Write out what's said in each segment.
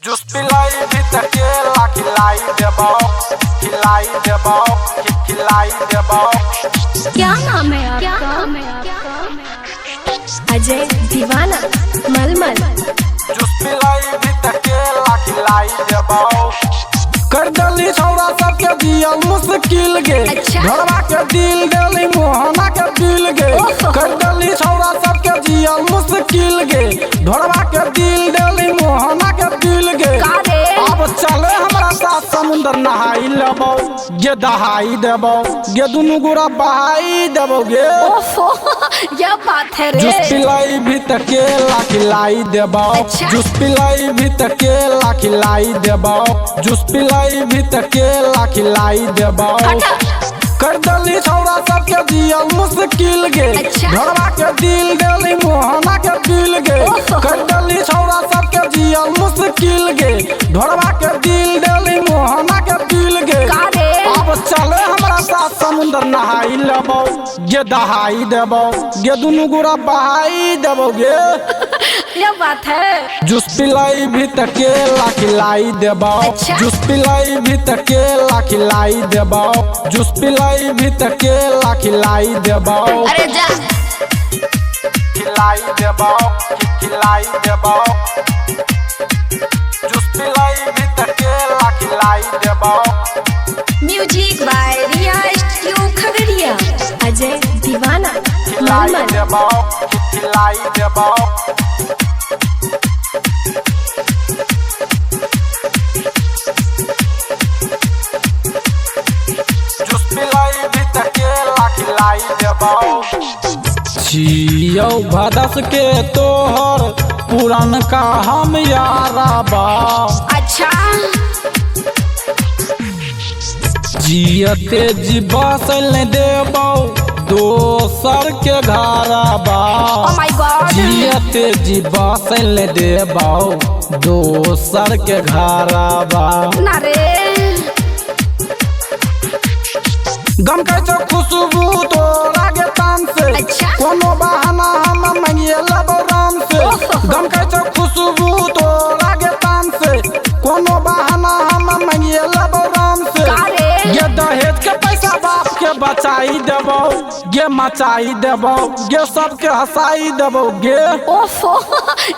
Juice पिलाई भी त केला खिलाई देबो, खिलाई देबो, खिलाई देबो। क्या नाम है आपका? अजय दीवाना मलमल। जूस पिलाई भी त केला खिलाई देबो। कर दली छौड़ा सबके दिया मुश्किल गे। अच्छा। घरवा के दिल देली मोहना के दिल गे। कर दली छौड़ा सबके दिया मुश्किल गे। घरवा के दिल देली मोहना के दिल गे। का रे? अब चले हमरा साथ समुंदर नहाई लेबो गे, दहाई देबो गे, दुनू गोरा बहाई देबो गे। ओफो, यह बात है रे। जूस पिलाई भी त केला खिलाई देबो। अच्छा। जूस पिलाई भी त केला खिलाई देबो। जूस पिलाई भी त केला खिलाई देबो। हटा। कर दली छौड़ा सबके दिया मुश्किल गे। अच्छा। घरवा के दिल देली मोहना के दिल गे। ओहो। कर दली छौड़ा सबके दिया मुश्किल गे। घरवा के दिल देली मोहना के दिल गे। का रे? अब चले हमरा साथ समुंदर नहाई लेबो गे, दहाई देबो गे, दुनू गोरा बहाई देबो गे। यह बात है। जूस पिलाई भी त केला खिलाई देबो। अच्छा। जूस पिलाई भी त केला खिलाई देबो। जूस पिलाई भी त केला खिलाई देबो। अरे जा। खिलाई देबो, खिलाई देबो। जूस पिलाई भी त केला खिलाई देबो। Music by Riya studio Khagaria. Ajay Deewana खिलाई मलमल। देबो, खिलाई देबो। जूस पिलाई भी त केला खिलाई देबो। छियौ भदस के तोहर पुरनका हम यारा बा। अच्छा। जियते जी बसल देबौ दोसर के घरा बा। ओ my God. जियते जी बसल देबौ दोसर के घरा बा। ना रे। गम के छौ खुशबू तोरा गे तान से। अच्छा। कोनो बहाना हम मंगिए लेबौ राम से। ओहो। गम के छौ खुशबू तोरा गे तान से। कोनो बहाना हम मंगिए लेबौ राम से। का रे? ये दहेज के पैसा बाप के बचाई देबौ गे, मचाई देबौ गे, सबके हंसाई देबौ गे। ओफो,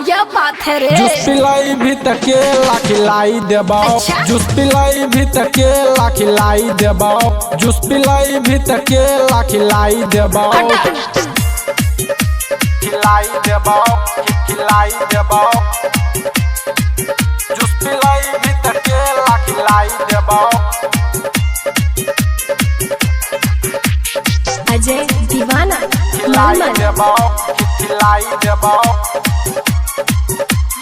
यह बात है रे। जूस पिलाई भी त केला खिलाई देबो। अच्छा। जूस पिलाई भी त केला खिलाई देबो। जूस पिलाई भी त केला खिलाई देबो। हटा। खिलाई देबो, खिलाई देबो। जूस पिलाई भी त केला खिलाई देबो। अजय दीवाना खिलाई मलमल। देबो, खिलाई देबो।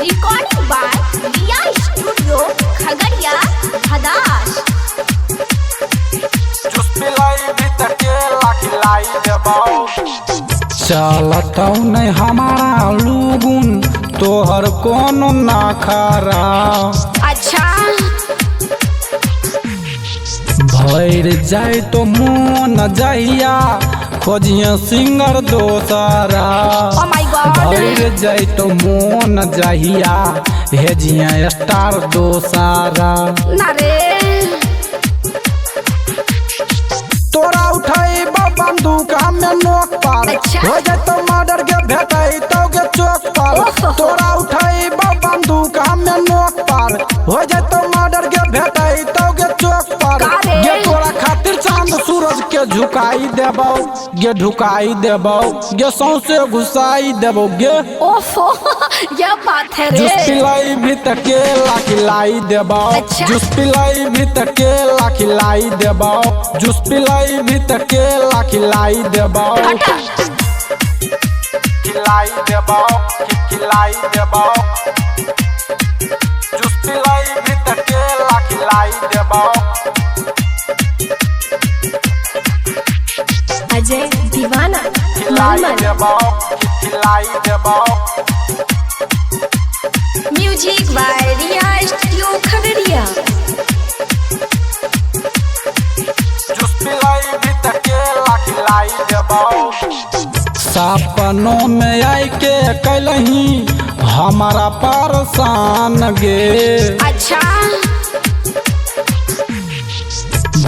Recording by Riya studio Khagaria Bhadas. Juice पिलाई भी त केला खिलाई देबो। चलतौ नहीं हमारा लुगुन तोहर कोनो ना खरा। अच्छा। भर जाए तो मोन जहिया खोजिए सिंगर दोसरा। ओ my God. भर जाए तो मोन जहिया हेजिए स्टार दोसरा। ना रे। तोरा उठाई बंदूक हमें नोक पर। अच्छा। हो जाए तो मर्डर के भेटाई तो के चौक पर। ओहो। तोरा उठाई बंदूक हमें नोक पर। हो जाए तो मर्डर के भेटाई तो के चौक पर। का रे? गे तोरा खातिर चांद सूरज के झुकाई देबो गे, ढुकाई देबो गे, सौंसे घुसाई देबो गे। ओफो, यह बात है रे। जूस पिलाई भी त केला खिलाई देबो। अच्छा। जूस पिलाई भी त केला खिलाई देबो। जूस पिलाई भी त केला खिलाई देबो। हटा। खिलाई देबो, खिलाई देबो। जूस पिलाई भी त केला खिलाई देबो। अजय दीवाना खिलाई मलमल। देबो, खिलाई देबो। Music by Riya studio Khagaria. Juice पिलाई भी त केला खिलाई देबो। सपना सपनों में आई के कैलही हमारा परेशान गे। अच्छा।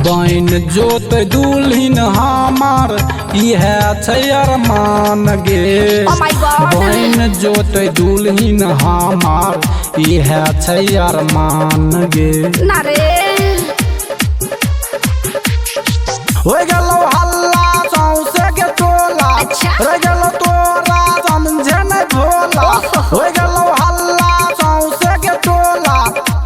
बैन जोत दुल्हिन हमार इह छै अरमान गे। Oh my God. बैन जोत दुल्हिन हमार इह छै अरमान गे। ना रे। हो गेलो हल्ला सौंसे के टोला। अच्छा। रह गेलो तोरा समझे नहीं भोला। हो गेलो हल्ला सौंसे के टोला,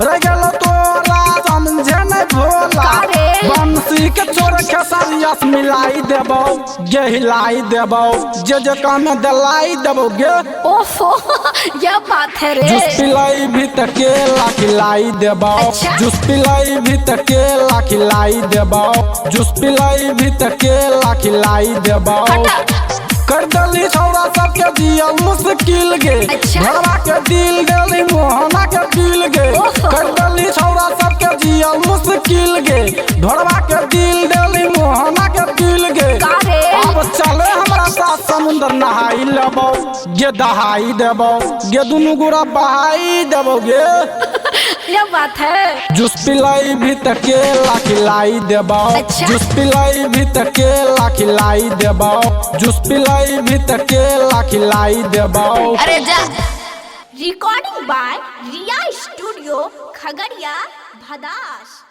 रह गेलो तोरा समझे नहीं भोला। का रे? बंसी के चोर खेसरिया से मिलाई देबो गे, हिलाई देबो जे जे कान दिलाई देबो गे। ओफो, यह बात है रे। जूस पिलाई भी त केला खिलाई देबो। अच्छा। जूस पिलाई भी त केला खिलाई देबो। जूस पिलाई भी त केला खिलाई देबो। हटा। कर दली छौड़ा सबके जियल मुश्किल गे। अच्छा। घरवा के दिल देली मोहना के दिल गे। ओहो। कर दली छौड़ा सबके जियल मुश्किल गे। घरवा के दिल देली मोहना के दिल गे। का रे? अब चले हमरा साथ समुंदर नहाई लेबो गे, दहाई देबो गे, दुनू गोरा बहाई देबो गे। यह बात है। जूस पिलाई भी त केला खिलाई देबो। अच्छा। जूस पिलाई भी त केला खिलाई देबो। जूस पिलाई भी त केला खिलाई देबो। अरे जा। Recording by Riya studio, Khagaria, Bhadas.